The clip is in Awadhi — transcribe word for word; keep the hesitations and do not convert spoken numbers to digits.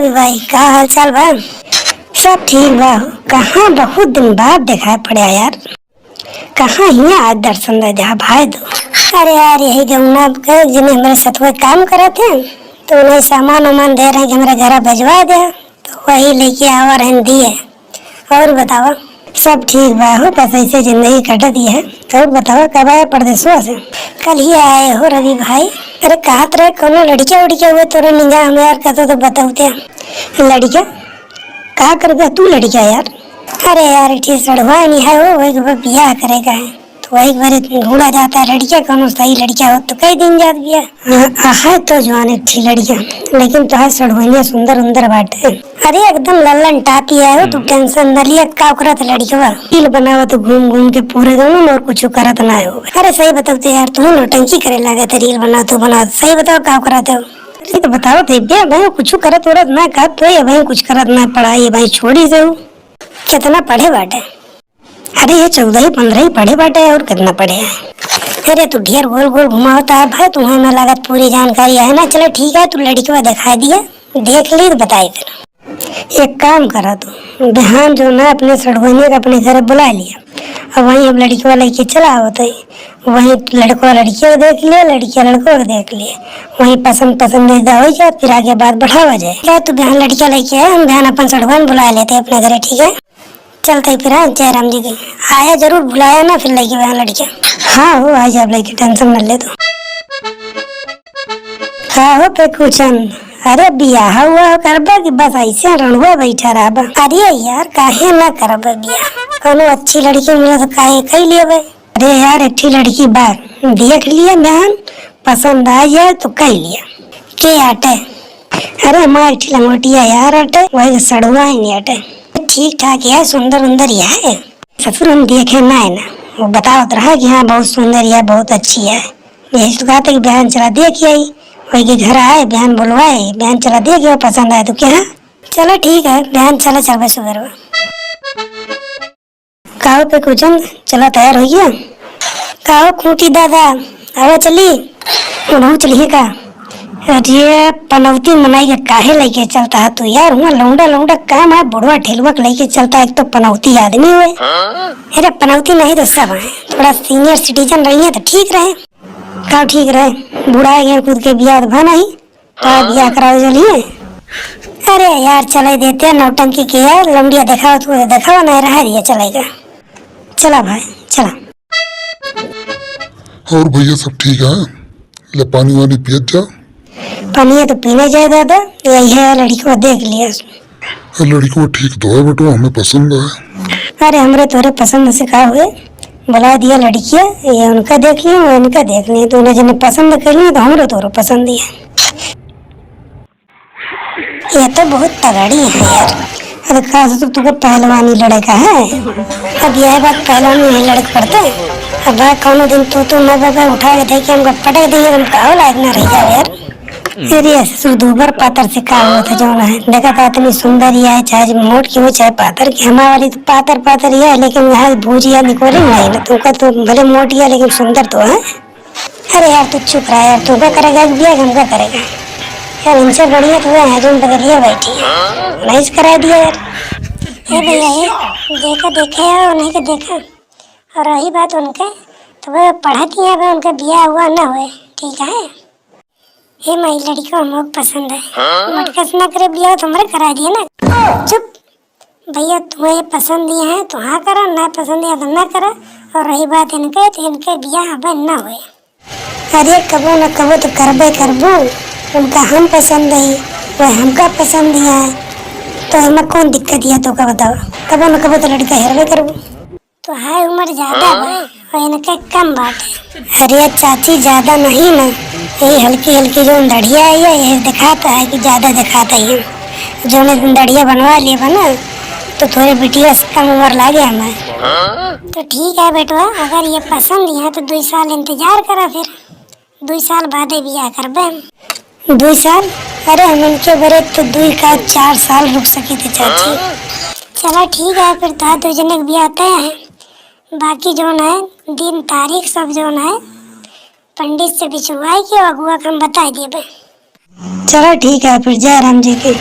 भाई, का हाल चाल बा? सब ठीक बा। कहाँ बहुत दिन बाद देखाए पड़े यार, कहाँ हियाँ आज दर्शन दे दिया भाई तू। अरे यार, यही गौना के जिन्हें हमारे सतुए काम करत हैं, तो उन्हें सामान वामान दे रहे हैं कि हमारे घर भिजवा दे, तो वही लेके आवा रहन दिए। और बतावा? सब ठीक बा हो, बस ऐसे जिंदगी कटत ही है। और बतावा, कब आया परदेसवा से? कल ही आए हो रवि भाई। अरे कहत रहे कोनो लड़किया उड़किया हुए तोरे निगाह में यार, कतो तो बतावते। लड़किया? का करबे तू लड़किया यार? अरे यार, एक ठे सड़ुआ नहीं है हो, वही के बियाह करे का है। तो वही के बारे ढूंढा जाता है लड़किया, कोनो सही लड़किया हो तो कई दिन जात बिया। हाँ, है तो जवान एक ठी लड़किया, लेकिन तोहार सड़ुआइया सुंदर उंदर बाटे। अरे एकदम लल्लन टापी है हो, तू tension न लिया। का करत लड़कवा? reel बनावत घूम घूम के पूरे गाँव में, और कुछ करत ना हो। अरे सही बताओ तो यार, तू नौटंकी करे लागत है, reel बनावत बनावत। सही बताओ का करत हो? ये तो बताओ थे बे, भाई कुछ करत उरत ना का तो ये भाई कुछ करत ना, पढ़ाई भाई छोड़ी से हो। कितना पढ़े बाटे? अरे ये चौदह ही पन्द्रह ही पढ़े बाटे, और कितना पढ़े है? अरे तू ढेर गोल गोल घुमावता है भाई, तुम्हें ना लागत पूरी जानकारी है ना। चलो ठीक है, तू लड़कवा दिखा दिया, देख ली तो बताई फिर। एक काम करा तू, बिहान जो ना अपने सड़ुआइया के अपने घरे बुला लिया, और वहीं अब लड़कवा लेके चला आवत है। वहीं लड़कवा लड़किया को देख लिया, लड़किया लड़कों को देख लिया, वहीं पसंद पसंदीदा हो जाए, फिर आगे बात बढ़ावा जाए। क्या तू बिहान लड़किया लेके आए, हम बिहान अपन सड़ुआइन बुला लेते हैं अपने घरे, ठीक है? चलते ही फिर, हाँ, जय राम जी की। आया जरूर, भुलाया ना फिर लइके वहाँ लड़किया। हाँ हो, आ जाब लइके, tension न ले तू। का हो पे कुछन? अरे बियाह हुआ हो करबा कि बस ऐसे रंडुआ बैठा रहबा? अरे यार, काहे ना करबा बियाह? कोनो अच्छी लड़की मिले तो काहे कई लेबे? अरे यार, एक ठी लड़की बा, देख लिया बहन, पसंद आ जाए तो कह लिया। के आटे? अरे हमार एक ठी लंगोटिया यार आटे, वही सड़ुआ ही नहीं आटे। ठीक ठाक है, सुंदर उंदर ही है। ससुर हम देखे ना है ना, वो बतावत रहा कि हाँ बहुत सुंदर है, बहुत अच्छी है। यही तो कहा था कि बहन चला देख आई, वही के घर आए, बहन बुलवाए, बहन चला देख आओ, पसंद आए तो क्या? चलो ठीक है, बहन चला चलबे सुबह। काहो पे कुचन, चला तैयार हो गया? काहो खूंटी दादा, आवा चली? उन्हों चलिए का? अरे पनौती मनाई के काहे लेके चलता है तू यार? हुआ लौंडा लौंडा काम है, बुढ़वा ठेलुआ के लेके चलता है, एक तो पनौती आदमी हुए। अरे पनौती नहीं तो सब है, थोड़ा senior citizen रही है तो ठीक रहे। का ठीक रहे? बुढ़ा गए खुद के बियाह भा नहीं। का बियाह करावे चलिए? अरे यार, चले देते हैं, नौटंकी के यार, लौंडिया देखावा, तू देखावा, नहीं रहा दिया, चलेगा। चला भाई, चला। और भैया सब ठीक है? ले पानी वानी पियत जा। पानी तो पीने जाए दादा, यही है लड़की को देख लिया। ए, लड़की को ठीक तो है बेटवा, हमें पसंद है। अरे हमरे तोरे पसंद से का हुए, बुला दिया लड़किया, ये उनका देख लिया, वो इनका देख लिया, तो उन्हें जिन्हें पसंद कर लिया तो हमरो तोरो पसंद ही है। ये तो बहुत तगड़ी है यार। अरे खास तो तुमको पहलवानी लड़का है। अब यह बात पहलवानी नहीं लड़क पड़ते। अब भाई कौनो दिन तू तू मैं बाबा उठा के देखे हमको पटक देंगे, हम काहो लायक ना रह जाओ यार। अरे ऐसे ससुर दूबर पातर से का हुआ था जौन है। देखा था इतनी सुंदर ही है, चाहे मोट की हो चाहे पातर की। हमारे वाली तो पातर पातर ही है, लेकिन यहाँ भूजिया निकोले नहीं ना। तुमका तो भले मोटी है लेकिन सुंदर तो है। अरे यार तू चुप रहा यार, तू का करेगा कि बिया हम का करेगा यार? इनसे बढ़िया तो है जो बगलिया बैठी है, नहीं करा दिया यार। ए भैया, ए, देखा देखे है उन्हें के देखा, और रही बात उनके, तो वो पढ़त ही है, उनका बिया हुआ ना हुए, ठीक है? ए माई, लड़का हमको पसंद है, मटकस ना करे बिया तो हमरे करा दिए ना। चुप। भैया, तुम्हें ये पसंद ही है तो हाँ करा, ना पसंद है तो ना करा। और रही बात इनके, तो इनके बियाह अब ना होए। अरे, कबो न कबो तो करबे करबू, उनका हम पसंद है, वह हमका पसंद ही है, तो एमा कौन दिक्कत है, तो का बताओ, कबो न कबो तो लड़का हेरबे करबू। तो है उम्र ज्यादा बा, और इनके कम बाटे। अरे चाची, ज्यादा नहीं ना, यही हल्की हल्की जो दढ़िया है, ये दिखाता है कि ज्यादा दिखाता है। जो ने दढ़िया बनवा लिए बा ना, तो थोड़े बिटिया से कम उम्र लागे हमें। तो ठीक है बेटवा, अगर ये पसंद ही है तो दो साल इंतजार करा फिर, दो साल बाद बियाह करबे हम। दो साल? अरे हम इनके बरे तो दो का चार साल रुक सके थे चाची। चला ठीक है, फिर तो दो जने के बियाह तय है, बाकी जौन है दिन तारीख सब जौन है पंडित से बिछुआई के अगुआ के हम बताई देबे। चला ठीक है, फिर जय राम जी की।